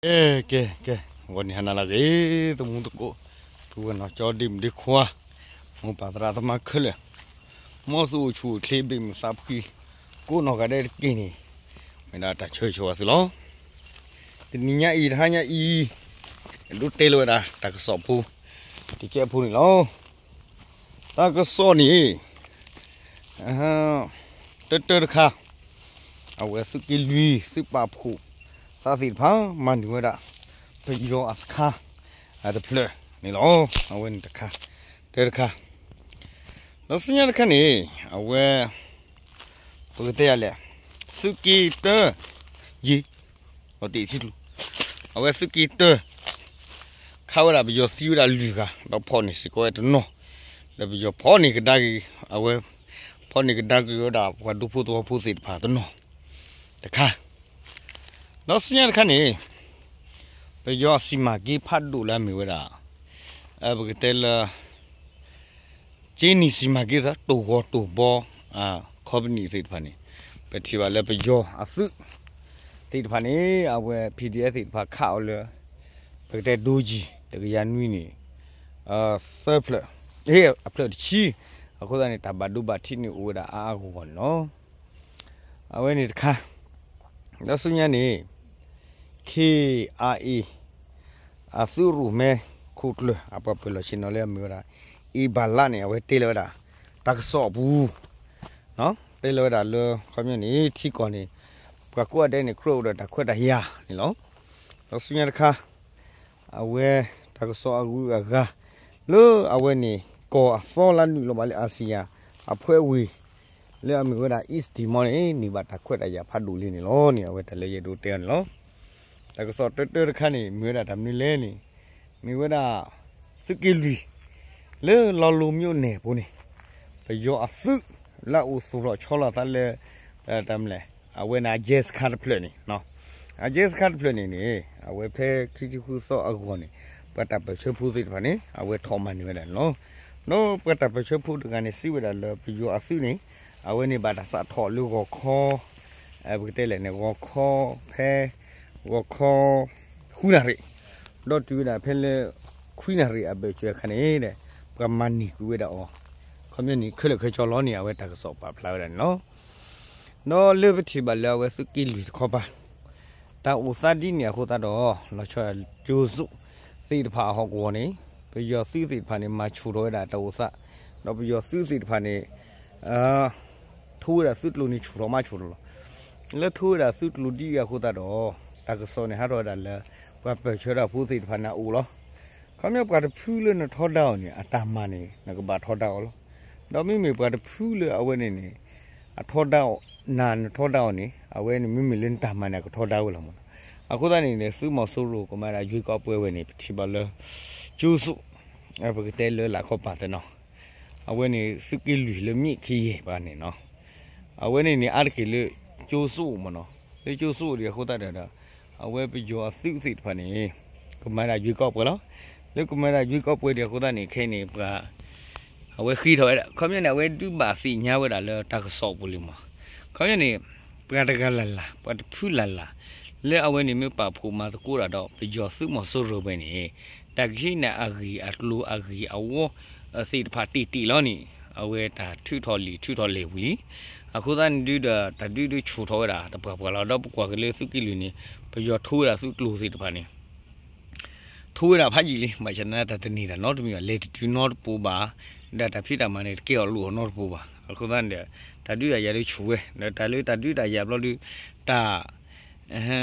ကဲ ကဲ ကဲ, ဂီၤနံၤဟါနၤလၢအဂ့ၤ သမူသကိး, ပုၢ်ဝဲၢ်နီၢ်ကၠီ ဒ့မုၣ်ဒ့ခွါ, မိၢ်ပၢ်သရၣ်သမါခဲလၢာ်, မ်သုအိၣ်ဆူၣ်အိၣ်ချ့ ဘ့ၣ်မုာ်သးဖှံ ကိးနီၢ်ဂၤဒဲးတက့ၢ်န့ၣ်, မ့ၢ်ဒၣ်တၢ်ဆၢဂ့ၤဆၢဝါသုလီၤ. တနံၤညါအံၤ တဟါညါအံၤ, ဒိးတဲလီၤဝဲဒၣ် တၢ်ကစီၣ်ဖိတကဲးဖိန့ၣ်လီၤ. တၢ်ကစီၣ်န့ၣ် တၢတၢတခါ, အဝဲသုးက့လွံၢ် သုးပာ်ဖှိၣ်သးသ့ၣ်တဖၣ် မၤန့ၢ်ဝဲဒၣ် ပယီၤအစခါ တဖျၢၣ်န့ၣ်လီၤ. အဝဲန့ၣ်တခါ, တၢတခါ, ဒီးဆူညါတခါန့ၣ် အဝဲ ပကတဲယၤလဲၣ်, သုးက့တၢ ယံၤ အတ့ၢ်ထံကျိၤ, အဝဲသုးက့တၢ ခးဝဲဒၣ်ပယီၤသံဝဲဒၣ်လွံၢ်ဂၤ ဒီးဖီၣ်န့ၢ်စ့ၢ်ကီးဝဲတနီၤ, ဒီးပယီၤဖီၣ်န့ၢ်ကဒါက့ၤ, အဝဲ ဖီၣ်န့ၢ်ကဒါက့ၤဝဲဒၣ်ပှၤဒူဖိသဝီဖိသ့ၣ်တဖၣ်တနီၤ, တခါ, ဒီးဆူညါတခါန့ၣ် ပယီၤအစီမံကိန်းဖးဒိၣ်လၢအမ့ၢ်ဝဲဒၣ် ပကတဲလၢ က့နံၤစီမံကိန်းသ့ၣ် တိၢ်ဂီၤတိၢ်ဘီ company သ့ၣ်တဖၣ်န့ၣ်, ပထံၣ်ဘၣ်လၢပယီၤအသုးသ့ၣ်တဖၣ်န့ၣ် အဝဲ PDF သ့ၣ်တဖၣ်ခးအီၤလၢ ပကတဲဒိကံၢ် တကယၤနွံန့ၣ် သၢဖျၢၣ်, အဖျၢၣ်တဆံ, အဃိသတးန့ၣ် တၢ်ဘၣ်ဒိဘၣ်ထံးန့ၣ်အိၣ်ဝဲဒၣ်အါအါဂီၢ်ဂီၢ်န့ၣ်လီၤ. အဝဲန့ၣ်တခါ, ဒီးဆူညါန့ၣ် KIA အသုးရိၣ်မဲခိၣ်ကျၢၢ် အပှၤပၢၤလီၢ်ဆ့ၣ်နီၤလၢအမ့ၢ်ဝဲဒၣ် အ့ဘၣ်လးန့ၣ် အဝဲတဲလီၤဝဲဒၣ် တၢ်ကစီၣ်အပူၤ, တဲလီၤဝဲဒၣ်လၢ ခီပညီန့ၣ် ထံကီၢ်န့ၣ် ပှၤကိးဂၤဒဲးန့ၣ် ကြၢးအိၣ်ဒီးတၢ်ခွဲးတၢ်ယာ်န့ၣ်လီၤ. ဒီးဆူညါတခါ အဝဲ တၢ်ကစီၣ်အဂုၤအဂၤ လၢအဝဲန့ၣ် ကီၢ်အသီလၢနုာ်လီၤဘၣ်လၢ ASEAN အဖှဲဝ့ၢ် လၢအမ့ၢ်ဝဲဒၣ် East Timor န့ၣ် န့ၢ်ဘၣ်တၢ်ခွဲးတၢ်ယာ်ဖးဒိၣ်လံန့ၣ်လီၤန့ၣ် အဝဲတၢ်လၢယအဲၣ်ဒိးတဲအီၤန့ၣ်လီၤ. တၢ်ကစီၣ်တၢတၢတခါန့ၣ် မ့ၢ်ဝဲဒၣ်တၢ်မနုၤလဲၣ်န့ၣ် မ့ၢ်ဝဲဒၣ် သုးက့လွံၢ် လၢလီလိၤမိၣ်နဲၣ်ပူၤန့ၣ် ပယီၤအသုး လၢအအိၣ်သူၣ်ထီၣ်ဆီလီၤသးလၢ တၢ်မလဲၣ် အဝဲန့ၣ် အကဲစခါတဖျၢၣ်န့ၣ် အကဲစခါတဖျၢၣ်န့ၣ်န့ၣ် အဝဲဖဲခံဆံဃုသီအဂီၢ်န့ၣ် ပှၤတၢ်ပၢၢ်ဆၢဖိသ့ၣ်တဖၣ်န့ၣ် အဝဲထီၣ်မၤန့ၢ်ဝဲဒၣ်န့ၣ်လီၤ. ဒီးပှၤတၢ်ပၢၢ်ဆၢဖိတဂၤန့ၣ် စံးဝဲဒၣ်လၢပယီၤအသုးန့ၣ် အဝဲန့ၣ်ဘၣ်တၢ်စးထီၣ်လၢဂီၤခီ ပကတဲလဲၣ်န့ၣ် ဂီၤခီ ဖဲ ဂီၤခီ ဃုနၣ်ရံၣ် ဒီးတုၤဝဲဒၣ်ဖဲလၢ ခွံနၣ်ရံၣ်အဘၢၣ်စၢၤအခါန့ၣ်ဒီး ပှၤမၤန့ၢ်ကွံာ်ဝဲဒၣ်အီၤ ခီပညီန့ၣ် ခဲလၢာ်ခဲဆ့လီၤန့ၣ် အဝဲတၢ်ကစီၣ်ပာ်ဖျါဝဲဒၣ်န့ၣ်လီၤ. ဒီးလၢပထံၣ်ဘၣ်လၢအဝဲသုးက့လွံၢ်တခီပၤ တၢ်အိၣ်သးဒ်န့ၣ်အဃိသတးဒီး လီၤဆီဒၣ်တၢ်ကၠိစိၣ်သ့ၣ်တဖၣ်အဟီၣ်ကဝီၤန့ၣ် ပယီၤသုးသ့ၣ်တဖၣ်န့ၣ် မၤဆူၣ်ထီၣ်ဝဲဒၣ်တၢ်အိၣ်သး ဒီးပယီၤသုးသ့ၣ်တဖၣ်န့ၣ် ထိဝဲဒၣ်သုးကျိၤန့ၣ် ဆူၣ်ထီၣ်မးဆူၣ်ထီၣ်လီၤ. လၢထိဝဲဒၣ်သုးကျိၤဒ်အံၤအဃိသတးဒီး တၢ်ကစီၣ်န့ၣ်ဟးထီၣ်ဝဲဒၣ်လၢ ပှၤပၢၢ်ဆၢတၢ်ဖိသ့ၣ်တဖၣ်န့ၣ်အအိၣ်လီၤ. ခီပညီပှၤတဖုလၢနထီဒါအီၤန့ၣ် အတၢ်မၤန့ၣ် နကဘၣ်ထီဒါအီၤလီၤ. ဒီးမ့မ့ၢ်ပှၤတဖုလၢအဝဲန့ၣ်န့ၣ် အထီဒါအီၤ နၤနထီဒါအီၤန့ၣ် အဝဲန့ၣ်မ့မ့ၢ်လၢနတၢ်မၤန့ၣ် အကထီဒါဝဲလီၤမး. အဃိသတးန့ၣ်န့ၣ် သုးမီၤစိရိၤကမၤဒၣ်ယွ့ကီးပှဲၤဝဲန့ၣ် ပထံၣ်ဘၣ်လၢ ကၠိစိၣ် ပကတဲလၢလၢ်ခီပာ်သနီၤ အဝဲန့ၣ်သုးက့လွံၢ်လၢမ့ၢ်ခ့ယဲၢ်ပှၤန့ၣ်နီၤ အဝဲန့ၣ်န့ၣ် အါတက့ၢ်လၢကၠိစိၣ်မးနီၤ လၢကၠိစိၣ်ဒ်အဃိသတးဒီး အဝဲပယီၤအသုးသ့ၣ်တဖၣ်န့ၣ် ကမၤဒၣ်ယွ့ကီးပှဲၤလီၤ. လၢကမၤဒၣ်ယွ့ကီးပှဲၤဒ်အဃိသတးန့ၣ် ခဲအံၤန့ၣ် ပှၤ အဝဲဃ့ထီၣ်ဝဲဒၣ် ခီပညီန့ၣ် အဝဲဒုးဘၣ်သ့ၣ်ညါဝဲဒၣ်လၢတၢ်ကစီၣ်ပူၤလံမး. ခီပညီန့ၣ် ပှၤတဂၤလၢ်လၢ် ပှၤတဖုလၢ်လၢ် လၢအဝဲန့ၣ်မ့ၢ်ပာ်ဖှိၣ်မၤသကိးတၢ်ဒီး ပယီၤသုးမီၤစိရိၤဝဲန့ၣ် တၢ်ကဟံးန့ၢ်အဂံၢ်အကျိၤအဂံၢ်အဝီ သ့ၣ်တဖၣ်တ့ၢ်တ့ၢ်လီၤန့ၣ် အဝဲတၢ်ထုးထီၣ်လံာ်ထုးထီၣ်လဲၢ်ဝံၤလံ. အဃိသတးန့ၣ်ဒုးဒီး တၢ်ဒုးဒုးဆူၣ်ထီၣ်ဝဲဒၣ်တပှၢ်ပှၢ်လီၤ. ဒီးပကွၢ်က့ၤလၢသုးက့လွံၢ်န့ၣ် ပယီၤထိဝဲဒၣ်သုးကျိၤသ့ၣ်တဖၣ်န့ၣ် ထိဝဲဒၣ်ဖးယံာ်လံ ဘၣ်ဆၣ်သနာ်တၢ်တန့ၢ်တၢ်နီတမံၤဘၣ် လဲၤတတုၤနီတပူၤဘၣ် ဒီးတၢ်ဖံးတၢ်မၤန့ၣ် တကဲအီၤလိာ်အီၤနီတပူၤဘၣ်. အဃိသတးန့ၣ်ဒီး တၢ်ဒုးတၢ်ယၤဒုးဆူၣ်ဝဲ ဒီးတၢ်လၢတၢ်ဒုးတၢ်ယၤဘျီဒုး တၢ်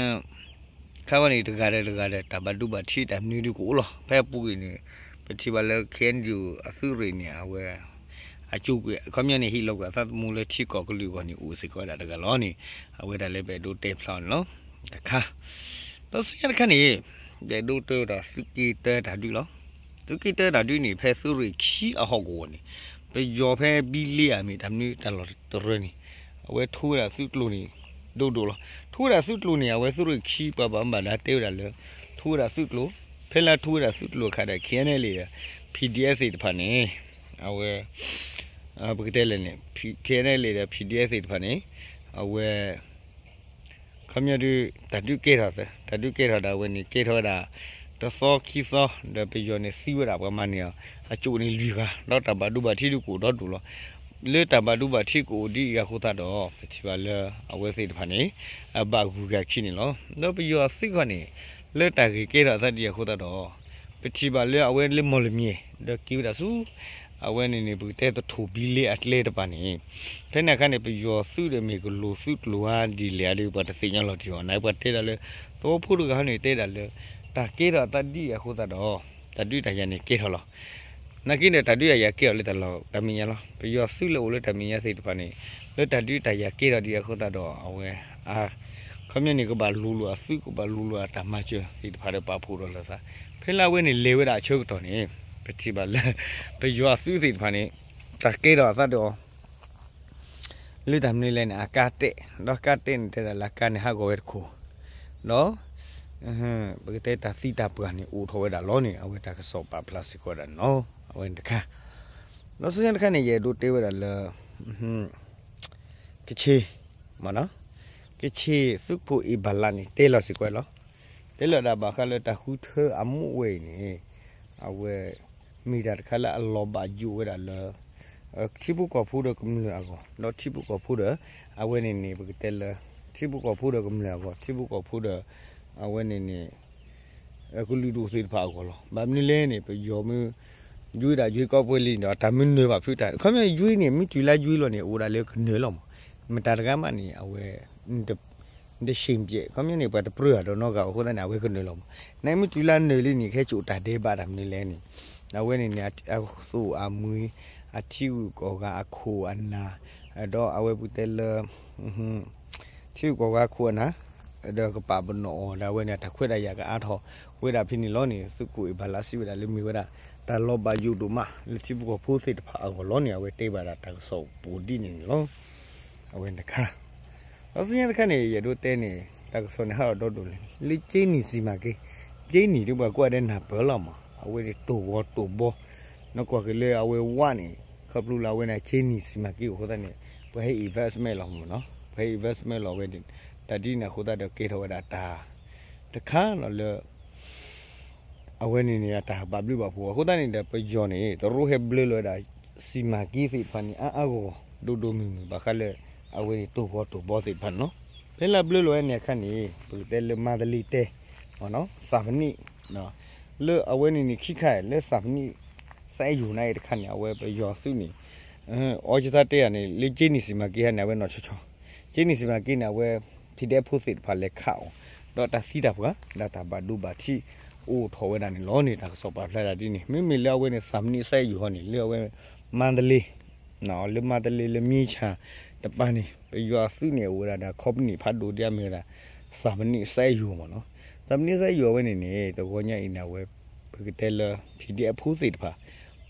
ခါဝဲန့ၣ် တဂၤဒီးတဂၤဒီး တၢ်ဘၣ်ဒိဘၣ်ထံးတၢ်မနုၤဒုးကအိၣ်လီၤ. ဖဲအပူၤကွံာ်န့ၣ် ပထံၣ်ဘၣ်လၢ KNDO အသုးရ့ၣ်န့ၣ် အဝဲ အကၠိကွံာ် ခီပညီန့ၣ် ဟ့ၣ်လီၤကွံာ်အသးသမူလၢထံကီၢ်ကလုာ်အဂီၢ်န့ၣ် အိၣ်စ့ၢ်ကီးဝဲဒၣ်တဂၤလီၤန့ၣ် အဝဲဒၣ်လၢပအဲၣ်ဒိးတဲဖျါအီၤန့ၣ်လီၤ. တခါ ဒီးဆူညါတခါန့ၣ် ပအဲၣ်ဒိးတဲဒီးသုးက့တၢတၢ်ဒုးလီၤ. သုးက့တၢတၢ်ဒုးန့ၣ် ဖဲသုးရ့ၣ်ခံအဟီၣ်ကဝီၤန့ၣ် ပယီၤဖဲဘံလ့အမ့ၢ်တၢ်မနုၤတၢ်လီၢ်တရၢန့ၣ် အဝဲထိဝဲဒၣ်သုးကျိၤန့ၣ် ဒိၣ်ဒိၣ်လီၤ. ထိဝဲဒၣ်သုးကျိၤန့ၣ် အဝဲသုးရ့ၣ်ခံပှၤဘၣ်မူဘၣ်ဒါတဲဝဲဒၣ်လၢ ထိဝဲဒၣ်သုးကျိၤ ဖဲလၢထိဝဲဒၣ်သုးကျိၤအခါဒီး KNLA ဒီး PDF သ့ၣ်တဖၣ်န့ၣ် အဝဲ ပကတဲလဲၣ်န့ၣ် KNLA ဒီး PDF သ့ၣ်တဖၣ်န့ၣ် အဝဲ ခ ခီပညီဒုး တၢ်ဒုးကဲထီၣ်သၢ, တၢ်ဒုးကဲထီၣ်ဒၣ်ဝဲန့ၣ် ကဲထီၣ်ဝဲဒၣ် တသီခံသီ ဒီးပယီၤန့ၣ်သံဝဲဒၣ်ပှၤမၤန့ၢ်အီၤ အကၠိၣ်န့ၣ်လွံၢ်ဂၤ ဒီးတၢ်ဘၣ်ဒိဘၣ်ထံးဒုးကအိၣ်ဒီဒူၣ်လီၤ. လၢတၢ်ဘၣ်ဒိဘၣ်ထံးကအိၣ်ဒ်အံၤအဃိသတးဒီး ပထံၣ်ဘၣ်လၢအဝဲသ့ၣ်တဖၣ်န့ၣ် အဘၣ်ဂုၤဂၤခံန့ၣ်လီၤ. ဒီးပယီၤအသုးခီန့ၣ် လၢတၢ်ဂ့ၢ်ကဲထီၣ်အသးဒ်အံၤအဃိသတးဒီး ပထံၣ်ဘၣ်လၢအဝဲလၢမီၢ်လမၠဲၣ် ဒီးက့ၤဝဲဒၣ်ဆူ အဝဲန့ၣ်န့ၣ် ပကတဲသထိၣ်ဘံလ့အကျဲတပၤန့ၣ် ဖဲန့ၣ်အခါန့ၣ် ပယီၤသုးဒီးမ့ၢ်ကလူၤသုးကျိၤဧါဒ်လဲၣ်ဧါဒီး ပှၤတသ့ၣ်ညါလီၤတံၢ်အီၤ နပှၤတဲဒၣ်လၢ သဝီဖိတဂၤန့ၣ်တဲဒၣ်လၢ တၢ်ကဲထီၣ်အသးဒ်အံၤအဃိသတးဒီး တၢ်ဒုးတၢ်ယၤန့ၣ်ကဲထီၣ်လီၤ. နာ်က့ဒီးတၢ်ဒုးတၢ်ယၤကဲထီၣ်လၢတၢ်လီၢ်တၢ်မဲာ်ညါလီၤ. ပယီၤသုးလၢအိၣ်လၢတၢ်မဲာ်ညါသ့ၣ်တဖၣ်န့ၣ် လၢတၢ်ဒုးတၢ်ယၤကဲထီၣ်ဒ်အံၤအဃိသတးဒီး အဝဲ အခီပညီန့ၣ် ကဘၣ်လူၤလိာ်အသုး ကဘၣ်လူၤလိာ်အတၢ်မၤစၢၤသ့ၣ်တဖၣ်ဒီးပာ်ဖှိၣ်ထီၣ်လိာ်သး ဖဲလၢအဝဲန့ၣ်လဲၤဝဲဒၣ်အဆၢကတီၢ်န့ၣ် ပထံၣ်ဘၣ်လၢ ပယီၤအသုးသ့ၣ်တဖၣ်န့ၣ် တၢ်ကဲထီၣ်အသးဒီး လၢတၢ်မနုၤလဲၣ်န့ၣ် အကါတဲာ် ဒီးကါတဲာ်န့ၣ် တဲဒၣ်လၢအကါန့ၣ်ဟးဂီၤဝဲတခိၣ် ဒီး ပကတဲတၢ်သံတၢ်ပှၢ်န့ၣ် အိၣ်ထီၣ်ဝဲဒၣ်လီၤန့ၣ် အဝဲတၢ်ကစီၣ်ပာ်ဖျါစ့ၢ်ကီးဝဲဒၣ်န့ၣ်လီၤ. အဝဲန့ၣ်တခါ ဒီးဆူညါတခါန့ၣ် ယအဲၣ်ဒိးတဲဝဲဒၣ်လၢ ကခ့ၣ် မ့ၢ်နီၤ ကခ့ၣ်သုးခိၣ်အ့ၣ်ဘၣ်လးန့ၣ် တဲလီၤစ့ၢ်ကီးလီၤ. တဲလီၤဒၣ်ဘၣ်ဃးလၢတၢ်ဃုထၢအမူးဝဲအံၤန့ၣ် အဝဲ မ့ၢ်တၢ်တခါလၢအလီၤဘၣ်ယိၣ်ဝဲဒၣ်လၢ ထံဖိကီၢ်ဖိဒီးကမျၢၢ်အဂီၢ် ဒီးထံဖိကီၢ်ဖိဒီး အဝဲန့ၣ်န့ၣ် ပကတဲလၢ ထံဖိကီၢ်ဖိဒီးကမျၢၢ်အဂီၢ် ထံဖိကီၢ်ဖိဒီး အဝဲန့ၣ်န့ၣ် ကလုာ်ဒူၣ်သ့ၣ်တဖၣ်အဂီၢ်လီၤ. ဘၣ်မနုၤလဲၣ်န့ၣ် ပယီၤမ့ၢ် ယွ့ဒၣ်ယွ့ကီၢ်ပှဲၤလံဒီး တၢ်မ့ၢ်နၢၤဘၣ်ဖုတၢ် ခီပညီယွ့န့ၣ် မ့ၢ်တုၤလၢယွ့လီၤန့ၣ် အိၣ်ဒၣ်လၢကနၢၤလီၤမး မတၤတဂၤမးန့ၣ် အဝဲ တရှ့ၣ်ပျဲး ခီပညီန့ၣ် ပှၤတပြၢအီၤဒီးနီတဂၤအဃိသတးန့ၣ် အဝဲကနၢၤလီၤမး နမ့ၢ်တုၤလၢနၢၤလံန့ၣ် ကဟဲစိာ်တၢ်ဒဲးဘးတၢ်မနုၤလဲၣ်န့ၣ် အဝဲန့ၣ်န့ၣ် အသူၣ်အမှံၤ အထံဂုၤကီၢ်ဂၤအခိၣ်အနၢ် ဒီးအဝဲပကတဲလၢ ထံဂုၤကီၢ်ဂၤအခိၣ်အနၢ် ဒီးကပာ်ပနီၣ်အီၤဒီးအဝဲန့ၣ် တၢ်ခွဲးတၢ်ယာ်ကအါထီၣ်ဝဲဒၣ်ဖဲန့ၣ်လီၤန့ၣ် သုးခိၣ်အ့ၣ်ဘၣ်လးစံးဝဲဒၣ်လၢမ့ၢ်ဝဲဒၣ် တၢ်လီၤဘၣ်ယိၣ်ဒိၣ်မးလၢထံဖိကီၢ်ဖိသ့ၣ်တဖၣ်အဂီၢ်လီၤန့ၣ် အဝဲတဲဘၣ်ဒၣ်တၢ်ကစီၣ်ပူၤဒ်န့ၣ်န့ၣ်လီၤ. အဝဲန့ၣ်တခါ ဒီးဆူညါတခါန့ၣ် ယအဲၣ်ဒိးတဲန့ၣ် တၢ်ကစီၣ်န့ၣ်ဟးထီၣ်ဒီဒိၣ်လံ လၢကၠ့နံၣ်စံၣ်မၤက့ ကၠ့နံၣ်ဒ်ပှၤကိးဂၤဒဲးနၢ်ပၢၢ်လီၤမး အဝဲန့ၣ်တိၢ်ဂီၤတိၢ်ဘီ နကွၢ်က့ၤလၢအဝဲဝါန့ၣ် ခီဖျိလၢအဝဲန့ၣ် ကၠ့နံၣ်စံၣ်မၤက့အဃိသတးန့ၣ် ပှၤဟဲ investment လီၤမးနီၤ ပှၤဟဲ investment လီၤအဝဲန့ၣ် တၢ်ဒ်န့ၣ်အဃိသတးဒီးကဲထီၣ်ဝဲဒၣ်တၢ် တခါလီၤလၢ အဝဲန့ၣ်န့ၣ် အတၢ်ဘၣ်ဘျုးဘၣ်ဖှိၣ်အဃိသတးန့ၣ်ဒီး ပယီၤန့ၣ် တရူးဟဲဘျၢလီၤဝဲဒၣ် စံၣ်မၤက့သ့ၣ်တဖၣ်န့ၣ် အါအါဂီၢ်ဂီၢ် ဒိၣ်ဒိၣ်မုၢ်မုၢ် ဘၣ်ဃးလၢ အဝဲန့ၣ်တိၢ်ဂီၤတိၢ်ဘီသ့ၣ်တဖၣ်န့ၣ်လီၤ. ဖဲလၢဘျၢလီၤဝဲန့ၣ်အခါန့ၣ် ပကတဲလၢမါတလ့တဲ သးပနံၣ် လၢအဝဲန့ၣ်န့ၣ် ခံခါလၢသးပနံၣ် စဲယိၤန့ၣ်တခါန့ၣ် အဝဲပယီၤသုးန့ၣ် အီကသးတဲယၤန့ၣ် လၢကၠ့နံၣ်စံၣ်မၤက့ဟဲန့ၣ် အဝဲနီၢ်ဆီဆီ ကၠ့နံၣ်စံၣ်မၤက့န့ၣ် အဝဲ ဖံးဒဲးဖိသ့ၣ်တဖၣ်လဲၤခးအီၤ ဒီးတၢ်သံတၢ်ပှၢ် ဒီးတၢ်ဘၣ်ဒိဘၣ်ထံး အိၣ်ထီၣ်ဝဲဒၣ်န့ၣ်လီၤန့ၣ် တၢ်ကစီၣ်ပာ်ဖျါဒၣ်ဒ်န့ၣ် မ့မ့ၢ်လၢအဝဲန့ၣ် သးပနံၣ်စဲယိၤဟီန့ၣ် လၢအဝဲ မါတလ့ လၢမါတလ့လၢမ့ၢ်ဆၣ်တပၤန့ၣ် ပယီၤအသုးန့ၣ် အိၣ်ဝဲဒၣ်ဒီး ခီပနံၣ်ဖးဒိၣ်ဒ်အမ့ၢ်ဝဲဒၣ် သးပနံၣ်စဲယိၤမ့ၢ်နီၤ သးပနံၣ်စဲယိၤအဝဲန့ၣ်န့ၣ် တဂီၤညါအံၤန့ၣ် အဝဲ ပကတဲလၢ ဖံးဒဲးဖိသ့ၣ်တဖၣ်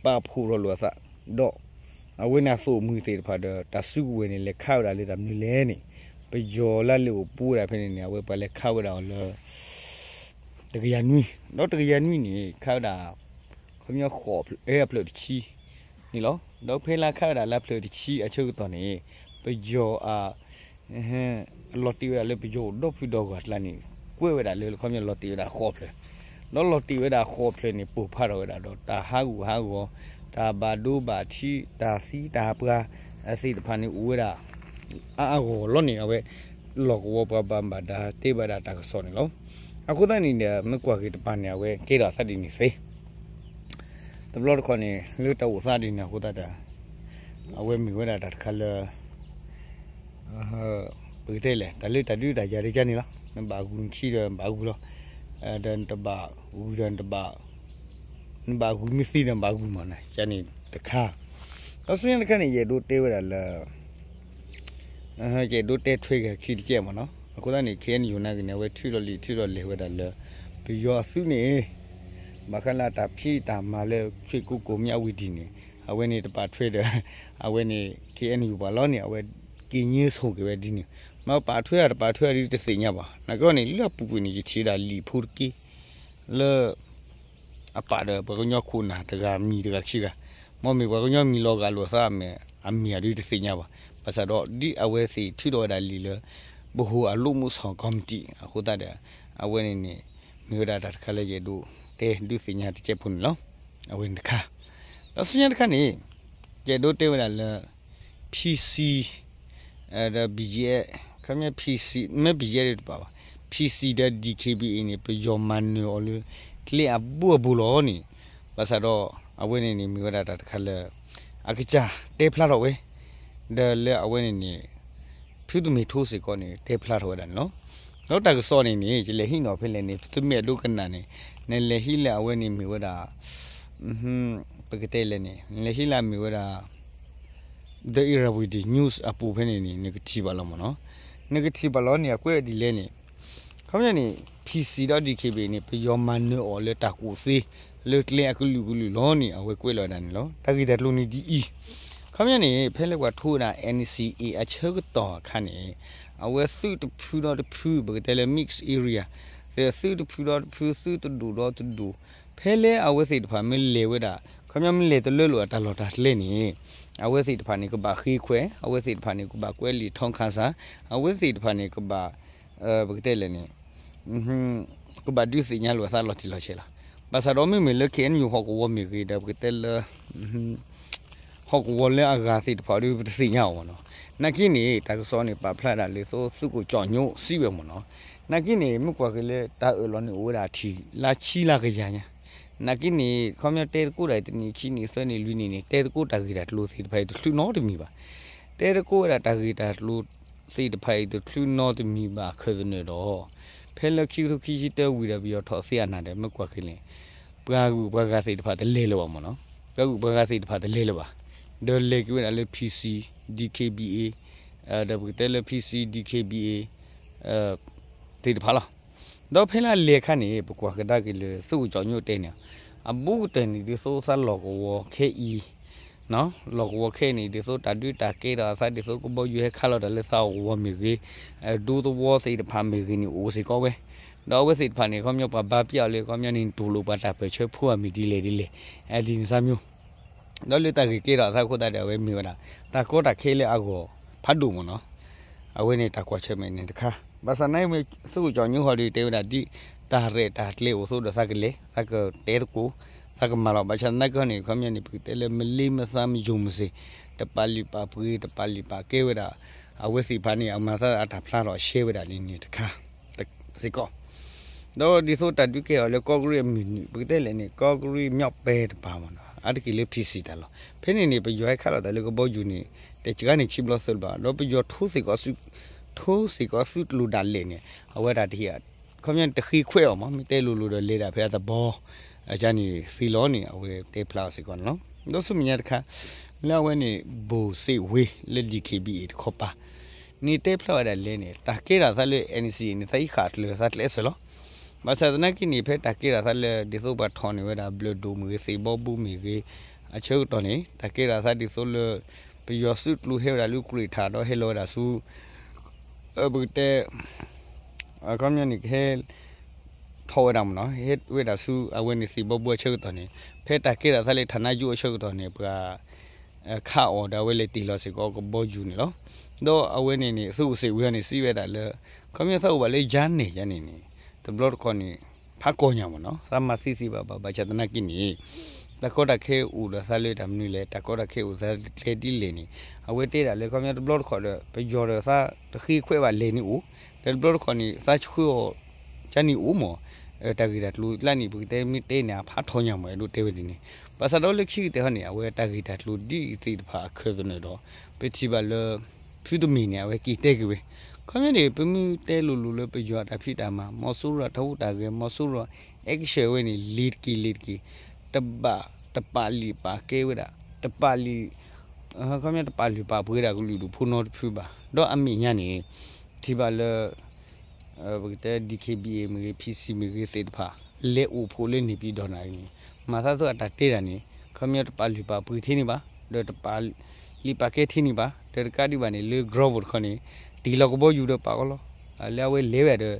ပာ်ဖှိၣ်ထီၣ်လိာ်အသး ဒီး အဝဲန့ၣ်အသိၣ်အမှံၤသ့ၣ်တဖၣ်ဒီး တၢ်စုကဝဲၤန့ၣ် လဲၤခးဝဲဒၣ်လၢတၢ်မနုၤလဲၣ်န့ၣ် ပယီၤလၢအလဲၤအိၣ်ပူၤဝဲဒၣ်ဖဲန့ၣ်န့ၣ် အဝဲပှၤလဲၤခးဝဲဒၣ်အီၤလၢ တကယၤနွံ ဒီးတကယၤနွံန့ၣ် ခးဝဲဒၣ် ခီပညီဃိးဖျၢၣ် အဖျၢၣ်တဆံန့ၣ်လီၤ. ဒီးဖဲလၢခးဝဲဒၣ်လၢအဖျၢၣ်တဆံအဆၢကတီၢ်န့ၣ် ပယီၤအ လီၤတံၢ်ဝဲဒၣ်လၢပယီၤအိၣ်ဒီဖုဒီဂီၢ်အကျါန့ၣ် ကွဲးဝဲဒၣ်လၢခီပညီလီၤတံၢ်ဝဲဒၣ်ဃိးဖျၢၣ် ဒီးလီၤတံၢ်ဝဲဒၣ်ဃိးဖျၢၣ်န့ၣ် ပိၢ်ဖးထီၣ်ဝဲဒၣ်ဒီး တၢ်ဟးဂူာ်ဟးဂီၤ တၢ်ဘၣ်ဒိဘၣ်ထံး တၢ်သံတၢ်ပှၢ်သ့ၣ်တဖၣ်န့ၣ် အိၣ်ဝဲဒၣ် အါအါဂီၢ်ဂီၢ်လီၤန့ၣ် အဝဲ လီၢ်ကဝီၤပှၤဘၣ်မူဘၣ်ဒါတဲဘၣ်ဒၣ်တၢ်ကစီၣ်န့ၣ်လီၤ. အဃိသတးန့ၣ်ဒီး မ့ၢ်ကွၢ်က့ၤတပၤန့ၣ် အဝဲကဲထီၣ်အသးဒ်န့ၣ်သ့ တဘျီတခီၣ်န့ၣ် လၢတၢ်အိၣ်သးဒ်န့ၣ်အဃိသတးဒီး အဝဲမ့ၢ်ဝဲဒၣ်တၢ်တခါလၢ ပကတဲလဲၣ် တၢ်လၢတၢ်ဒုးတၢ်ယၤဒ်ကန့ၣ်လီၤ. နဘၣ်ဂုာ်နခံဒီးနဘၣ်ဂုာ်လီၤ. ဒီးနတဘၣ်ဂုာ်ဒီးနတဘၣ် နဘၣ်ဂုာ်မ့ၢ်သ့ဒီးနဘၣ်ဂုာ်မးန့ၣ် ကန့ၣ်တခါ ဒီးဆူညါတခါန့ၣ် ယအဲၣ်ဒိးတဲဝဲဒၣ်လၢ ယအဲၣ်ဒိးတဲထွဲက့ၤခံတကဲးမ့ၢ်နီၤ. အဃိသတးန့ၣ် KNU နာ်က့န့ၣ် အဝဲထုးထီၣ်လံာ်ထုးထီၣ်လဲၢ်ဝဲဒၣ်လၢ ပယီၤအသုးန့ၣ် ဘၣ်ဃးလၢတၢ်ဖံးတၢ်မၤလၢ ဆွ့ၣ်ကိကိၣ်မၠးဝံၤဒ်န့ၣ် အဝဲန့ၣ်တပာ်ထွဲဒီး အဝဲန့ၣ် KNU ပှၤလီၤန့ၣ် အဝဲက့ၤညိဆိၣ်က့ၤဝဲဒ်န့ၣ် မ့ၢ်ပာ်ထွဲဧါတပာ်ထွဲဧါဒ်တသ့ၣ်ညါဘၣ်. နာ်က့န့ၣ် လၢအပူၤကွံာ်န့ၣ် ယထံၣ်ဝဲဒၣ်လံာ်ဖိတက့ၢ် လၢ အပာ်ဒီးပှၤကညီခိၣ်နၢ်တဂၤမံၤတဂၤခံဂၤ, မ်မ့ၢ်ပှၤကညီမံၤလီၤဂာ်လိာ်သးမ့ၢ် အမံၤအဒုတသ့ၣ်ညါဘၣ်. ဘၣ်ဆၣ်ဒီးဒ်အဝဲသ့ၣ်ထုးထီၣ်ဝဲဒၣ်လံာ်လၢ ဗဟိုအလုပ်မှုဆောင်ကော်မတီ အဃိသတးဒီး အဝဲန့ၣ်န့ၣ် မ့ၢ်ဝဲဒၣ်တၢ်တခါလၢယအဲၣ်ဒိးတဲဒုးသ့ၣ်ညါတစဲးဖိန့ၣ်လီၤ. အဝဲန့ၣ်တခါ ဒီးဆူညါတခါန့ၣ် ယအဲၣ်ဒိးတဲဝဲဒၣ်လၢ PC ဒီး BGF ခီပညီ PC မ့ၢ် BGF တပာ်ဘၣ် PC ဒီး DKBA န့ၣ် ပယီၤမၤနၢၤအီၤလၢ ကျဲအဘိအဘိလီၤန့ၣ် ဘၣ်ဆၣ်ဒီး အဝဲန့ၣ်န့ၣ် မ့ၢ်ဝဲဒၣ်တၢ်တခါလၢ အကစၢ်တဲဖျါထီၣ်ဝဲ ဒီးလၢအဝဲန့ၣ်န့ၣ် ဖုတမ့ၢ်ထိစ့ၢ်ကီးန့ၣ် တဲဖျါထီၣ်ဝဲဒၣ်န့ၣ်လီၤ. ဒီးတၢ်ကစီၣ်န့ၣ်န့ၣ် ယလဲၤဟံးန့ၢ်ဖဲလဲၣ်န့ၣ် သုမ့ၢ်အဲၣ်ဒိးကနၣ်န့ၣ် နလဲၤဟံးလၢအဝဲန့ၣ်မ့ၢ်ဝဲဒၣ် ပကတဲလဲၣ်န့ၣ် နလဲၤဟံးလၢအမ့ၢ်ဝဲဒၣ် The Irrawaddy News အပူၤဖဲန့ၣ်န့ၣ် နကထံၣ်ဘၣ်လီၤမ့ၢ်နီၤ. နကထံၣ်ဘၣ်လီၤန့ၣ် အကွဲးဒ်လဲၣ်န့ၣ် ခီပညီန့ၣ် PC ဒီး DKBA န့ၣ် ပယီၤမၤနၢၤအီၤလၢတၢ်ကူၣ်သ့ လၢကျဲအကလုာ်ကလုာ်လီၤန့ၣ် အဝဲကွဲးလီၤဝဲဒၣ်န့ၣ်လီၤ. တၢ်ဂ့ၢ်တၢ်ကျိၤန့ၣ်ဒ်အံၤ, ခီပညီန့ၣ် ဖဲလၢပှၤထိဝဲဒၣ် NCA အဆၢကတီၢ်အခါန့ၣ် အဝဲသုးတဖုဒီးတဖု ပကတဲလၢ mix area သုးတဖုဒီးတဖု သုးတဒူၣ်ဒီးတဒူၣ် ဖဲလၢအဝဲသ့ၣ်တဖၣ်မ့ၢ်လဲၤဝဲဒၣ် ခီပညီမ့ၢ်လဲၤတလၢလိာ်အတၢ်လီၢ်တၢ်ကျဲန့ၣ် အဝဲသ့ၣ်တဖၣ်န့ၣ် ကဘၣ်ဃ့ခွဲး, အဝဲသ့ၣ်တဖၣ်န့ၣ် ကဘၣ်ကွဲးလံာ်ထီခါစၢ်, အဝဲသ့ၣ်တဖၣ်န့ၣ် ကဘၣ် ပကတဲလဲၣ်န့ၣ် ကဘၣ်ဒုးသ့ၣ်ညါလိာ်အသးလီၤတံၢ်လီၤဆဲးလီၤ. ဘၣ်ဆၣ်ဒီးမ့မ့ၢ်လၢ KNU ဟီၣ်ကဝီၤမ့ၢ်ဂ့ၤဒီး ပကတဲလၢ ဟီၣ်ကဝီၤလၢအဂၤသ့ၣ်တဖၣ်ဒီး ပတသ့ၣ်ညါအီၤမ့ၢ်နီၤ. နာ်က့န့ၣ် တၢ်ကစီၣ်န့ၣ် ပာ်ဖျါဒၣ်လၢသိးသုးခိၣ်ကၠီၣ်ညိစံးဝဲမ့ၢ်နီၤ. နာ်က့န့ၣ် မ့ၢ်ကွၢ်က့ၤလၢတၢ်အၢၣ်လီၤန့ၣ်အိၣ်ဝဲဒၣ်ထံၣ်လါဆံလါကယၤညါ နာ်က့န့ၣ် ခီပညီတဲသကိးတၢ်တနံၣ်ခံနံၣ်သၢနံၣ်လွံၢ်နံၣ်န့ၣ် တဲသကိးတၢ်ဂ့ၢ်တၢ်ကျိၤသ့ၣ်တဖၣ်အံၤတချုးနီတမံၤဘၣ်. တဲသကိးဝဲဒၣ်တၢ်ဂ့ၢ်တၢ်ကျိၤသ့ၣ်တဖၣ်အံၤတချုးနီတမံၤဘၣ်အခၢၣ်သနၢၣ်ဒီး ဖဲလၢခံကထိခံဆံတၢဝံၤဒီးပယီၤထီၣ်သ့အနၢ်ဒီး မ့ၢ်ကွၢ်က့ၤန့ၣ် ပှၤဂုၤပှၤဂၤသ့ၣ်တဖၣ်တလဲၤလၢၤဘၣ်မ့ၢ်နီၤ. ပှၤဂုၤပှၤဂၤသ့ၣ်တဖၣ်တလဲၤလၢၤဘၣ်. ဒီးလဲၤက့ၤဝဲဒၣ်လၢ PC DKBA ဒီးပကတဲလၢ PC DKBA သ့ၣ်တဖၣ်လီၤ. ဒီးဖဲလၢအလဲၤအခါန့ၣ် ပကွၢ်ကဒါက့ၤလၢသုးခိၣ်ကၠီၣ်ညိတဲန့ၣ် အဘူးကတၢၢ်န့ၣ်ဒ်သိးသးလီၢ်ကဝီၤခဲအံၤ လီၢ်ကဝီၤခဲအံၤန့ၣ် ဒ်သိးတၢ်ဒုးတၢ်ကဲထီၣ်အသး ဒ်သိးကဘီယူၤဟဲခးလီၤတၢ်လၢသးလီၢ်ကဝီၤမ့ၢ်ဂ့ၤ ဒူသဝီသ့ၣ်တဖၣ်မ့ၢ်ဂ့ၤန့ၣ်အိၣ်စ့ၢ်ကီးဝဲ. ဒီးအဝဲသ့ၣ်တဖၣ်န့ၣ် ခီပညီပှၤဘါပျဲအီၤလၢ ခီပညီန့ၣ် နတူၢ်လိာ်ပှၤတၢ်ပၢၢ်ဆၢဖိအမံၤဒ်လဲၣ်ဒ်လဲၣ် ဒ်န့ၣ်စၢ်မျိုး ဒီးလၢတၢ်ဂ့ၢ်ကဲထီၣ်အသးအဃိသတးဒီး အဝဲမ့ၢ်ဝဲဒၣ် တၢ်ကီတၢ်ခဲလၢအဂီၢ်ဖးဒိၣ်မ့ၢ်နီၤ. အဝဲန့ၣ်တၢ်ကွၢ်ဆၢၣ်မဲာ်န့ၣ်တခါ ဘၣ်ဆၣ်သနာ်က့ သုးခိၣ်ကၠီၣ်ညိဟီဒီးတဲဝဲဒၣ်ဒ် တၢ်ရဲၣ်တၢ်ကျဲၤအိၣ်အသိးဒီးသးကလဲၤ သးကတဲသကိး သးကမၤလီၤ. ဘၣ်ဆၣ်သနာ်က့န့ၣ် ခီပညီန့ၣ် ပကတဲလၢမလ့မသါမယိာ်မစ့ၢ် တပာ်လုၢ်ပာ်ပှ့ၤ တပာ်လုၢ်ပာ်ကဲဝဲဒၣ် အဝဲသ့ၣ်တဖၣ်န့ၣ် အမၤသးအတၢ်ဖျါထီၣ်ရှဲဝဲဒၣ်န့ၣ်န့ၣ်တခါ စ့ၢ်ကီး ဒီးဒ်သိးတၢ်ဒုးကဲထီၣ်လၢကီၢ်ကရံၣ်အမုၢ်နုာ် ပကတဲလဲၣ်န့ၣ် ကီၢ်ကရံၣ်မျီးပဲတပၤမ့ၢ်နီၤ အါတက့ၢ်လၢ PC တၢ်လီၢ် ဖဲန့ၣ်န့ၣ် ပယီၤဟဲခးလီၤတၢ်လၢကဘီယူၤန့ၣ် တစှၤန့ၣ်ခံဘျီသၢဘျီ ဒီးပယီၤထိစ့ၢ်ကီး ထိစ့ၢ်ကီးသုးကျိၤဒၣ်လဲာ်န့ၣ် အဝဲဒၣ်တဟ့ၣ် ခီပညီတဃ့ခွဲးအီၤမ့ၢ် မ့ၢ်တဲလိၤလိၤဒီးလဲၤဒၣ်ဖဲအသဘီ အကါန့ၣ်သ့လီၤန့ၣ် အဝဲတဲဖျါအီၤစ့ၢ်ကီးန့ၣ်လီၤ. ဒီးဆူမဲာ်ညါတခါ လၢအဝဲန့ၣ် ဘိၣ်စ့ၣ်ဝ့လၢ DKBA တခီပၤ န့ၣ်တဲဖျါဝဲဒၣ်လဲၣ်န့ၣ် တၢ်ကဲထီၣ်သးလၢ NCA န့ၣ် သးဟံးဃာ်ကျၢၤသးကျဲးစၢးလီၤ. ဘၣ်ဆၣ်သနာ်က့န့ၣ် ဖဲတၢ်ကဲထီၣ်သးလၢ ဒ်သိးပှၤထီၣ်န့ၢ်ဝဲဒၣ်ဘျၢၣ်ဒိၣ်မ့ၢ်ဂ့ၤ သ့ၣ်ဘီဘိမ့ၢ်ဂ့ၤ အဆၢကတီၢ်န့ၣ် တၢ်ကဲထီၣ်သးဒ်သိးလၢ ပယီၤသုးကျိၤဟဲဝဲဒၣ်လၢ ကရံၣ်ထၣ် ဒီးဟဲလီၤဝဲဒၣ်ဆူ ပကတဲ အခီပညီန့ၣ် ကဟဲ ထီၣ်ဝဲဒၣ်မ့ၢ်နီၤ ဟဲဝဲဒၣ်ဆူအဝဲန့ၣ်သ့ၣ်ဘီဘိအဆၢကတီၢ်န့ၣ် ဖဲတၢ်ကဲထီၣ်သးလၢ ဌာနချုပ် အဆၢကတီၢ်န့ၣ် ပှၤ ခးအီၤဒီးအဝဲလဲၤတ့ၢ်လီၤစ့ၢ်ကီးကဘီယူၤန့ၣ်လီၤ. ဒီးအဝဲန့ၣ်န့ၣ် သုးခိၣ်စ့ၣ်ဝ့ဟီန့ၣ် စံးဝဲဒၣ်လၢ ခီပညီသးအိၣ်ဘၣ်လၢယါန့ၣ်ယါန့ၣ်န့ၣ် တဘျီတခီၣ်န့ၣ် ဖးကီၢ်ညါမ့ၢ်နီၤ သးမၤသံသ့ဘၣ်ဘၣ် ဘၣ်ဆၣ်သနာ်က့န့ၣ် တၢ်ကီတၢ်ခဲအိၣ်ဒီးသးလၢတၢ်မနုၤလဲၣ် တၢ်ကီတၢ်ခဲအိၣ်သးလၢကျဲဒ်လဲၣ်န့ၣ် အဝဲတဲဒၣ်လၢ ခီပညီတဘျီတခီၣ်ဒီး ပယီၤဒီးသးတဃ့ခွဲးဘၣ်လဲၣ်န့ၣ်အိၣ် ဒီးတဘျီတခီၣ်န့ၣ် သးဆှၢအီၤ ကါန့ၣ်အိၣ်မ့ၢ် တၢ်ဂ့ၢ်တၢ်ကျိၤလၢန့ၣ် ပကတဲမ့ၢ်တဲန့ၣ် အဖးထီညါမ့ၢ် အဲၣ်ဒိးတဲဝဲဒ်န့ၣ် ဘၣ်ဆၣ်ဒီးလၢခံကတၢၢ်ဟီန့ၣ် အဝဲတၢ်ဂ့ၢ်တၢ်ကျိၤဒ်အံၤသ့ၣ်တဖၣ်အခၢၣ်သနၢၣ်ဒီး ပထံၣ်ဘၣ်လၢ ဖုတမ့ၢ်န့ၣ် အဝဲက့ၤတဲက့ၤဝဲ ခီပညီန့ၣ် ပမ့ၢ်တဲလိၤလိၤလၢပယီၤအတၢ်ဖံးတၢ်မၤ မီၤစိရိၤအတၢ်ဟူးတၢ်ဂဲၤ မီၤစိရိၤအ action ဝဲန့ၣ် လ့ၤတက့ၢ်လ့ၤတက့ၢ် တဘၣ်တပာ်လုၢ်ပာ်ကဲဝဲဒၣ် တပာ်လုၢ် ခီပညီတပာ်လုၢ်ပာ်ပှ့ၤဝဲဒၣ်ကလုာ်ဒူၣ်ဖိနီတဖုဘၣ် ဒီးအမဲာ်ညါန့ၣ် ထံၣ်ဘၣ်လၢ ပကတဲ DKBA မ့ၢ်ဂ့ၤ PC မ့ၢ်ဂ့ၤသ့ၣ်တဖၣ် လဲၤအိၣ်ဖှိၣ်လၢန့ၣ်ပံၤဒီးနၤအံၤန့ၣ် မၤသးသိးအတၢ်တဲတၢ်န့ၣ် ခီပညီတပာ်လုၢ်ပာ်ပှ့ၤထဲန့ၣ်ဘၣ် ဒီးတပာ်လုၢ်ပာ်ကဲထဲန့ၣ်ဘၣ် ဒီးတကးဒံးဘၣ်န့ၣ် လၢ ground တခီန့ၣ် တ့ၢ်လီၤကဘီယူၤဒီးပာ်ကီလီၤ လၢအဝဲလဲၤဝဲဒီး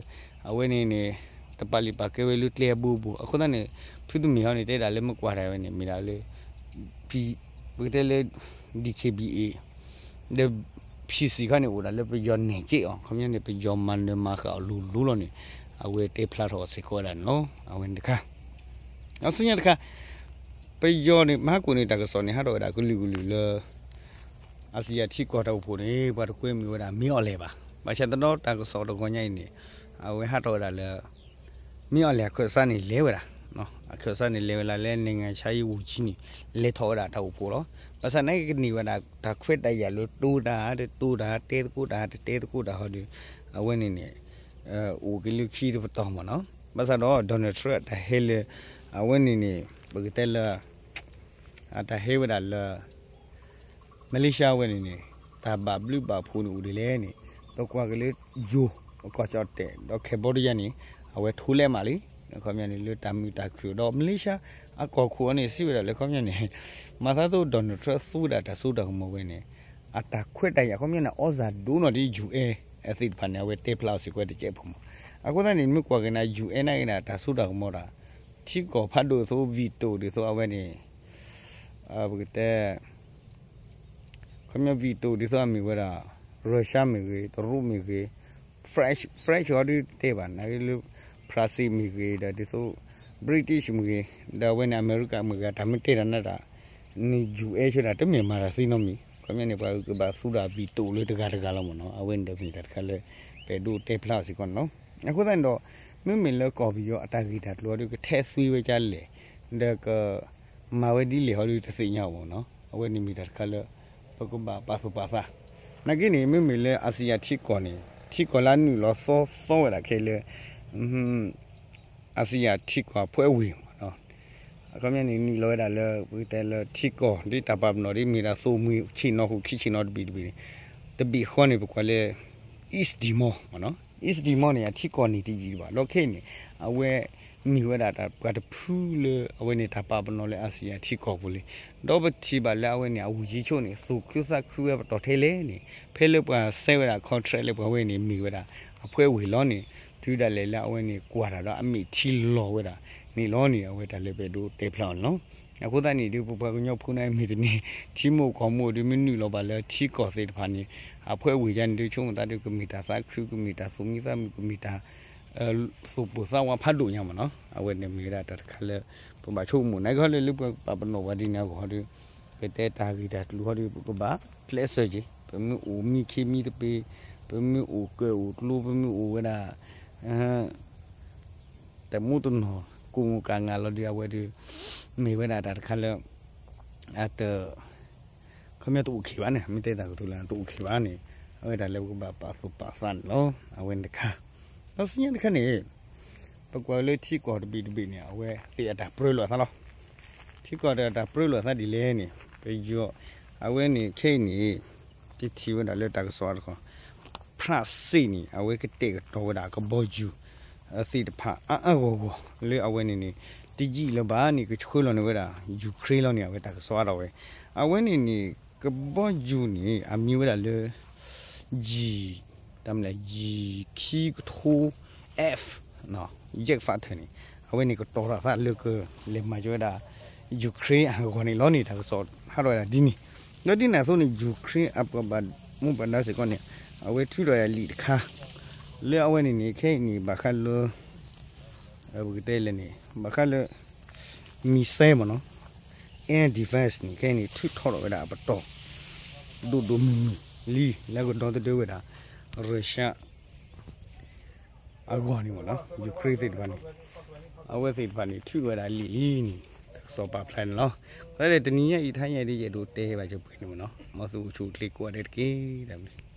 အဝဲန့ၣ်န့ၣ် တပာ်လုၢ်ပာ်ကဲဝဲလၢကျဲအဘိဘိ အဃိသတးန့ၣ် ဖုတမ့ၢ်ဟီန့ၣ် တဲဒၣ်လၢမ့ၢ်ကွၢ်တၢ်ဝဲန့ၣ် မ့ၢ်ဒၣ်လၢ ပကတဲလၢ DKBA ဒီး PC PC ခီန့ၣ် အိၣ်ဒၣ်လၢပယီၤနဲၣ်က့အီၤ ခီပညီန့ၣ် ပယီၤမၤနၢၤမၤဃာ်အီၤလိၤလိၤလီၤန့ၣ် အဝဲတဲဖျါထီၣ်အီၤစ့ၢ်ကီးဝဲဒၣ်န့ၣ်လီၤ. အဝဲန့ၣ်တခါ အဆူညါတခါ ပယီၤန့ၣ် မဟါကိၣ်န့ၣ် တၢ်ကစီၣ်န့ၣ် ဟးထီၣ်ဝဲဒၣ်ကလုာ်ကလုာ်လၢ အစံယၤထံကီၢ်တၢ်အိၣ်ဖှိၣ်န့ၣ် ပှၤတကွဲမုာ်ဝဲဒၣ် မ့ၢ်အီၤလဲၣ်ဘၣ်. ဘၣ်ဆၣ်သနာ်က့တၢ်ကစီၣ်တဂီၤညါအံၤန့ၣ် အဝဲဟးထီၣ်ဝဲဒၣ်လၢ မ့ၢ်အီၤလဲၣ်အခၢၣ်စးန့ၣ်လဲၤဝဲဒၣ်, အခၢၣ်စးန့ၣ်လဲၤဝဲဒၣ်လၢ နိုင်ငံခြားရေးဝန်ကြီး န့ၣ် လဲၤထီၣ်ဝဲဒၣ်တၢ်အိၣ်ဖှိၣ်လီၤ. ဘၣ်ဆၣ်သနာ်က့ကန့ၢ်ဝဲဒၣ် တၢ်ခွဲးတၢ်ယာ်လၢတိၤတၢ် တတိၤတၢ် တဲသကိးတၢ် တတဲသကိးတၢ်ဟီဒီး အဝဲန့ၣ်န့ၣ် အိၣ်က့ၤလၢခံတပတီၢ်မ့ၢ်နီၤ. ဘၣ်ဆၣ်ဒီး Donald Trump တၢ်ဟဲလၢ အဝဲန့ၣ်န့ၣ် ပကတဲလၢ အတၢ်ဟဲဝဲဒၣ်လၢ Malaysia ဝဲန့ၣ်န့ၣ် တၢ်ဘၣ်ဘျုးဘၣ်ဖှိၣ်န့ၣ်အိၣ်ဒ်လဲၣ်န့ၣ် ပကွၢ်က့ၤလၢ ယိၤ ကီၢ်ကၠီၣ်တဲၣ် ဒီး Cambodia န့ၣ် အဝဲထိလဲးမးလံ. အခီပညီန့ၣ် လၢတၢ်မုာ်တၢ်ခုၣ်ဒီး Malaysia အကီၢ်ခိၣ်အီၤန့ၣ် စံးဝဲဒၣ်လၢအခီပညီန့ၣ် မၤသးသိး Donald Trump သူဝဲဒၣ်တၢ်စိတၢ်ကမီၤဝဲန့ၣ် အတၢ်ခွဲးတၢ်ယာ် အခီပညီန့ၣ် အီၣ်စၢ်ဒိၣ်နီၢ်ဒ် ယူၣ်အဲၣ် အသ့ၣ်တဖၣ်န့ၣ် အဝဲတဲဖျါအီၤစ့ၢ်ကီးတကဲးဖိမး. အဃိသတးန့ၣ် မ့ၢ်ကွၢ်က့ၤန့ၣ် ယူၣ်အဲၣ် နာ်က့န့ၣ် တၢ်စိတၢ်ကမီၤတၢ် ထံကီၢ်ဖးဒိၣ်အသိး veto ဒ်သိးအဝဲန့ၣ် ပကတဲ ခီပညီ veto ဒ်သိးအမ့ၢ်ဝဲဒၣ် Russia မ့ၢ်ဂ့ၤ တရူးမ့ၢ်ဂ့ၤ French French အီၤဒုးတဲဘၣ် နာ်က့လၢ ဖရၣ်စ့ၣ်မ့ၢ်ဂ့ၤ ဒီးဒ်သိး British မ့ၢ်ဂ့ၤ ဒီးအဝဲန့ၣ် အမဲရကၤမ့ၢ်ဂ့ၤ တၢ်မ့ၢ်တဲတၢ်နးတၢ် န့ၣ် ယူၣ်အဲၣ် ဆိဒၣ် တမ့ၢ်မၤတၢ်သ့နီတမံၤ ခီပညီန့ၣ် ပှၤကဘၣ်သူဒၣ် veto လၢတဂၤတဂၤလီၤမ့ၢ်နီၤ အဝဲန့ၣ်ဒီးမ့ၢ်တၢ်တခါလၢ ပအဲၣ်ဒိးတဲဖျါအီၤစ့ၢ်ကီးန့ၣ်လီၤ. အဃိသတးန့ၣ်ဒီး မ့မ့ၢ်လၢကီၢ်ပယီၤအတၢ်ဂ့ၢ်တၢ်ကျိၤအီၤဒုး ကထဲးသွံဝဲဒ်လဲၣ် ဒီးက မၤဝဲဒ်လဲၣ်ဟီဒုးတသ့ၣ်ညါအီၤမ့ၢ်နီၤ အဝဲန့ၣ်မ့ၢ်တၢ်တခါလၢ ပကဘၣ်ပာ်သူၣ်ပာ်သး နာ်က့န့ၣ် မ့မ့ၢ်လၢ ASEAN ထံကီၢ်န့ၣ် ထံကီၢ်လၢအနုာ်လီၤသီသီဝဲဒၣ်ခဲလၢာ် ASEAN ထံကီၢ်အဖှဲးဝ့ၢ်မ့ၢ်နီၤ အခီပညီန့ၣ် နုာ်လီၤဝဲဒၣ်လၢ ပကတဲလၢထံကီၢ် ဒ်တၢ်ပာ်ပနီၣ်ဒ်မ့ၢ်ဒၣ်သိၣ်မှံၤဆ့ၣ်နီၤဟူးခံဆ့ၣ်နီၤတဘ့ၣ်တဘ့ၣ်န့ၣ် တဘ့ၣ်ဃီန့ၣ် ပကွၢ်လၢ East Timor မ့ၢ်နီၤ East Timor န့ၣ် အထံကီၢ်န့ၣ်တယံာ်ဘၣ် ဒီးခဲအံၤန့ၣ် အဝဲ မ့ၢ်ဝဲဒၣ်တၢ်ပှၤတဖုလၢ အဝဲန့ၣ်တၢ်ပာ်ပနီၣ်လၢ ASEAN ထံကီၢ်ပူၤလံ ဒီးပထံၣ်ဘၣ်လၢအဝဲန့ၣ် အဝံၤယ့ဆိန့ၣ် သူၣ်ခုသးခုဝဲပတီၢ်ထဲလဲၣ်န့ၣ် ဖဲလၢပှၤစဲဝဲဒၣ် contract လၢပှၤဝဲန့ၣ် မ့ၢ်ဝဲဒၣ် အဖှဲးဝ့ၢ်လီၤန့ၣ် တုၤဒၣ်လဲာ်လၢအဝဲန့ၣ် ကွၢ်တၢ်ဒီးအမဲာ်ထံလီၤဝဲဒၣ်န့ၣ်လီၤန့ၣ် အဝဲတၢ်လၢပအဲၣ်ဒိးတဲဖျါအီၤန့ၣ်လီၤ. အဃိသတးန့ၣ် ဒုးပပှၤကညီဖိန့ၣ်မ့ၢ်တန့ၢ် ထံမိၢ်ကီၢ်မိၢ်ဒုး မ့ၢ်နုာ်လီၤဘၣ်လၢထံကီၢ်သ့ၣ်တဖၣ်န့ၣ် အဖှဲးဝ့ၢ်ယါန့ၣ်ဒုး ဆိကမိၣ်သးဒုး ကမ့ၢ်တၢ်သးခု ကမ့ၢ်တၢ်သူၣ်မံသးမုာ် ကမ့ၢ်တၢ် သူၣ်ပိၢ်သးဝးဖးဒိၣ်ညါမ့ၢ်နီၤ အဝဲန့ၣ်မ့ၢ်ဝဲဒၣ်တၢ်တခါလၢ ပဘၣ်ဆိကမိၣ် နာ်က့ဟီလၢလၢပှၤပာ်ပနီၣ်ပှၤဒ်န့ၣ်အဂီၢ်ဟီဒီး ပတဲတၢ်ဂ့ၢ်တၢ်ကျိၤဟီဒီး ပကဘၣ်ကျဲးစၢးက့ၤ ပမ့ၢ်အိၣ်မံခ့မံတပ့ၤ ပမ့ၢ်အိၣ်ကၢၣ်အိၣ်ကျိ ပမ့ၢ်အိၣ်ဝဲဒၣ် တမူတနီၤ ကိၣ်မူၣ်ကၣ်ငၣ်လီၤဒီး အဝဲဒီး မ့ၢ်ဝဲဒၣ်တၢ်တခါလၢ အတ ခီပညီတအိၣ်ခံးဘၣ်န့ၣ် မ့ၢ်တဲတၢ်ကတိၤလၢ တအိၣ်ခံးဘၣ်န့ၣ် အဝဲဒၣ်လၢပကဘၣ်ပာ်သူၣ်ပာ်သးန့ၣ်လီၤ. အဝဲန့ၣ်တခါ ဒီးဆူညါတခါန့ၣ် ပကွၢ်လၢထံကီၢ်တဘ့ၣ်တဘ့ၣ်န့ၣ် အဝဲသ့ၣ်အတၢ်ပြၢလိာ်အသးလီၤ. ထံကီၢ်ဒီးတၢ်ပြၢလိာ်အသးဒ်လဲၣ်န့ၣ် ပယီၤ အဝဲန့ၣ်ခဲအံၤန့ၣ် တထံၣ်ဝဲဒၣ်လၢတၢ်ကစီၣ်အါတခီ ဖရၣ်စ့ၣ်န့ၣ် အဝဲကတဲာ်ကတီၤဝဲဒၣ်ကဘီယူၤ သ့ၣ်တဖၣ်အါအါဂီၢ်ဂီၢ် လၢအဝဲန့ၣ်န့ၣ် တယံာ်လၢၤဘၣ်န့ၣ် ကဆှၢလီၤန့ၢ်ဝဲဒၣ် Ukraine လီၤန့ၣ် အဝဲတၢ်ကစီၣ်အါထီၣ်ဝဲ အဝဲန့ၣ်န့ၣ် ကဘီယူၤန့ၣ် အမံၤဝဲဒၣ်လၢ ယံၤ တၢ်မနုၤလဲၣ် ယံၤခံကထိ F Jet Fighter န့ၣ် အဝဲန့ၣ်ကတီၤထီၣ်သးလၢကလဲၤမၤကၠီဝဲဒၣ် Ukraine အဂီၢ်န့ၣ်လီၤန့ၣ် တၢ်ကစီၣ်ဟးထီၣ်ဝဲဒၣ်ဒ်န့ၣ် ဒီးဒ်န့ၣ်အသိးန့ၣ် Ukraine အပှၤဘၣ်မူဘၣ်ဒါစ့ၢ်ကီးန့ၣ် အဝဲထုးထီၣ်ဝဲဒၣ်လံာ်တခါ လၢအဝဲန့ၣ်န့ၣ် ခဲအံၤန့ၣ် ဘၣ်ဃးလၢ ပကတဲလဲၣ်န့ၣ် ဘၣ်ဃးလၢ missile မ့ၢ်နီၤ air defense န့ၣ် ခဲအံၤန့ၣ် ထုးထီၣ်ထီၣ်ဝဲဒၣ်အပတီၢ် ဒိၣ်ဒိၣ်မုၢ်မုၢ်လံ လၢကဒီသဒၢဝဲဒၣ် Russia အဂီၢ်န့ၣ်မ့ၢ်နီၤ Ukraine သ့ၣ်တဖၣ်န့ၣ် အဝဲသ့ၣ်တဖၣ်န့ၣ် ထုးထီၣ်ဝဲဒၣ်လံာ်လံန့ၣ် တၢ်ကစီၣ်ပာ်ဖျါန့ၣ်လီၤ. တၢ်လၢတနံၤညါအံၤ တဟါညါအံၤဒ်ယအဲၣ်ဒိးတဲဘၣ်စၢၤပှဲၤန့ၣ်မ့ၢ်နီၤ မ်သုအိၣ်ဆူၣ်အိၣ်ချ့ကိးဂၤဒဲးတက့ၢ် တၢ်ဘျုး